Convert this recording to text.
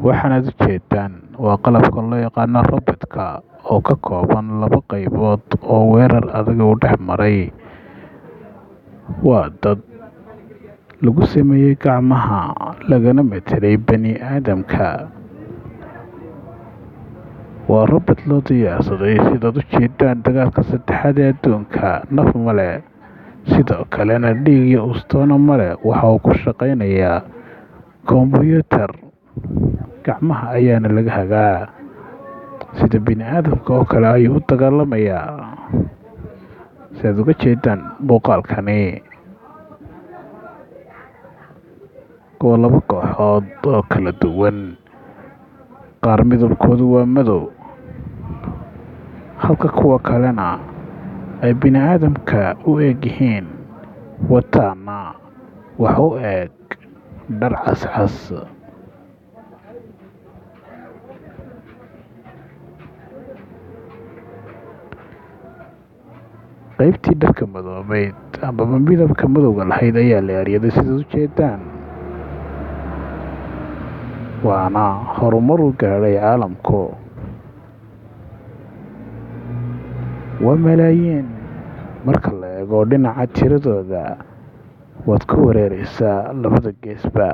Waxaanaad u jeedaan waa qalabka loo yaqaano robotka oo ka kooban laba qaybood oo weerar adag uu dhex maray. Waa dad lagu sameeyey gacmaha, lagana metelay bani aadamka. Waa robot loo diyaarsaday, sidaad u jeedaan, dagaalka saddexaad ee adduunka. Naf male, sidoo kalena dhiig iyo ustoona male. Waxa uu ku shaqaynayaa kombyuutar, gacmaha ayaana laga hagaa. Sida bini aadamka oo kale ayuu u dagaalamayaa, sidaad uga jeedaan muuqaalkani. Waa laba kooxood oo kala duwan. Qaar midabkoodu waa madow, halka kuwa kalena ay bini aadamka u eg yihiin, wataana wax u eg dhar cascas. Qaybtii dharka madoobeyd ambaba midabka madowga lahayd ayaa la eryaday, sidaad u jeedaan, waana horumar u gaadhay caalamku. Waa malaayiin marka la eego dhinaca tiradooda, waad ku wareereysaa labada geesba.